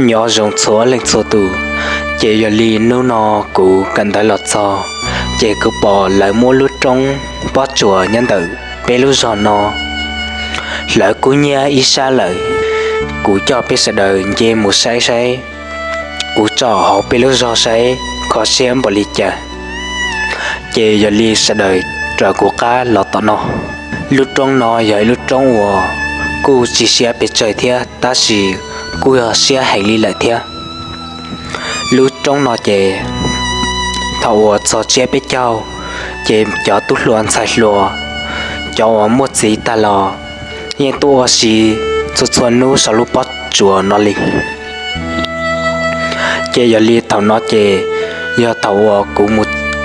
Nyob zoo txhua leej txhua tus, ces yog li hnub no kuv kawm ntawv los txog, ces kuv pom lawv muab lub roob pob tsuas nyob ntawm peb lub zog no hlawv kub hnyiab ib sab lawm. Kuv coj peb sawv daws nce mus saib saib, kuv tsom hauv peb lub zog saib kho siab npaum li cas. Ces yog li sawv daws raws kuv qab los tom no. Lub roob no yog ib lub roob uas kuj tsis siab pes tsawg thiab tab sis kuj yog siab heev li lawm thiab. Lub roob no ces thaum uas txog tsiab peb caug, ces cov tub hluas ntxhais hluas, cov uas muaj txiv tag los yeej tuaj ua si txhua txhua hnub saum lub pob tsuas no li. Ces yog li thaum no ces yog thaum uas kuv,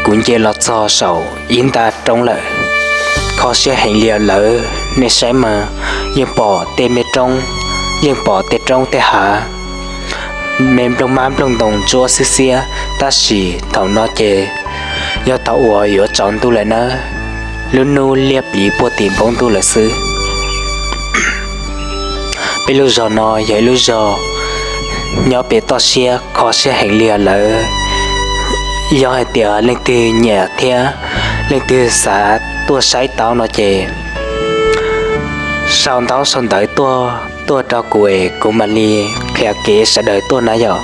kuv nce los txog saum ib nta roob lawm. Kho siab heev li lawm, nej saib mas, yeej pom tej me roob, yeej pom tej roob tej hav, me nplooj mab nplooj ntoo ntsuab xwb xiab, tab sis thaum no ces yog thaum uas yuav tsaus ntuj lawm nawb, lub hnub liab pliv puag tim npoo ntuj lawm xwb. Peb lub zog no yog ib lub zog nyob pem toj siab, kho siab heev li lawm. Yog hais tias leej twg nyiam thiab leej twg xav tuaj saib tau no ces sau ntaub sau ntawv tuaj, tuaj rau kuv es kuv mam li qhia kev sawv daws tuaj na yom.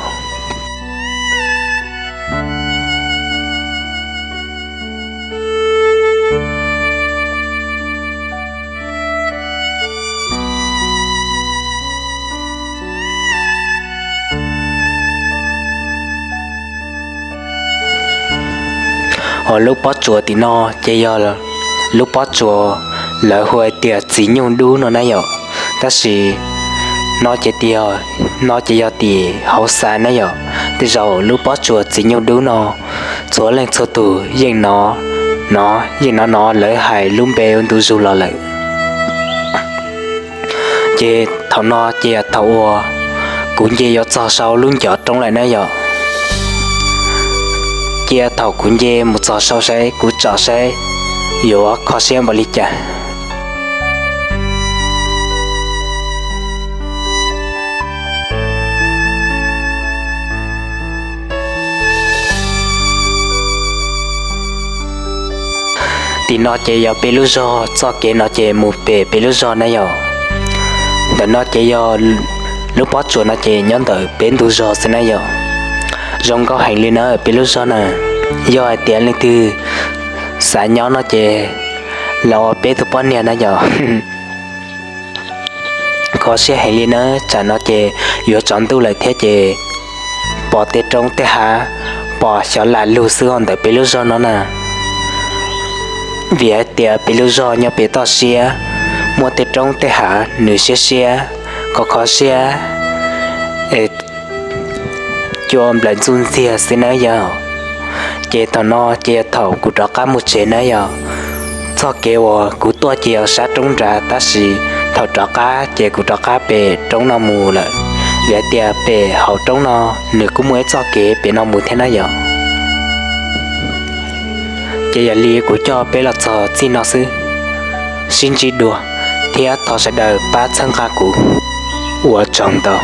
Hos lub pob tsuas tim no ces yog lub pob tsuas lawv hu hais tias Txiv Nyuj Dub no na yom. Tab sis no ces, no ces yog tim hauv xav na yom. Tej zaum lub pob tsuas Txiv Nyuj Dub no txhua leej txhua tus yeej hnov, yeej hnov hnov lawv hais lub npe ua ntu zus los lawm. Ces thaum no ces thaum uas kuv nce yuav txog saum lub ncov roob lawm na yom. Cia thaum kuv nce mus txog saum saib, kuv tsom saib yuav kho siab npaum li cas. Tim no ces yog peb lub zog, txoj kev no ces mus pem peb lub zog na yom. Ntawm no ces yog lub pob tsuas no ces nyob ntawm peb ntug zog xwb na yom. Zoo nkauj heev li na peb lub zog na. Yog hais tias leej twg xav nyob no ces los ua peb tus poj niam na yom. Kho siab heev li na, tsam no ces yuav tsaus ntuj lawm thiab ces pom tej roob tej hav, pom xyov lam lug xwb os ntawm peb lub zog no na. Vim hais tias peb lub zog nyob pem toj siab, muaj tej roob tej hav nws siab siab, kho kho siab, cua nplaim ntxuj ntxiag xwb na yom. Ces thaum no ces yog thaum kuv rov qab mus tsev na yom. Txoj kev uas kuv tuaj ces yog sab roob nrad tab sis thaum rov qab ces kuv rov qab pem roob no mus lawm. Vim hais tias pem hauv roob no nws kuj muaj ib txoj kev pem no mus thiab na yom. Ces yog li kuv coj peb los txog txij no xwb, sib ntsib dua, thiab thov sawv daws pab txhawb nqa kuv. Ua tsaug ntau.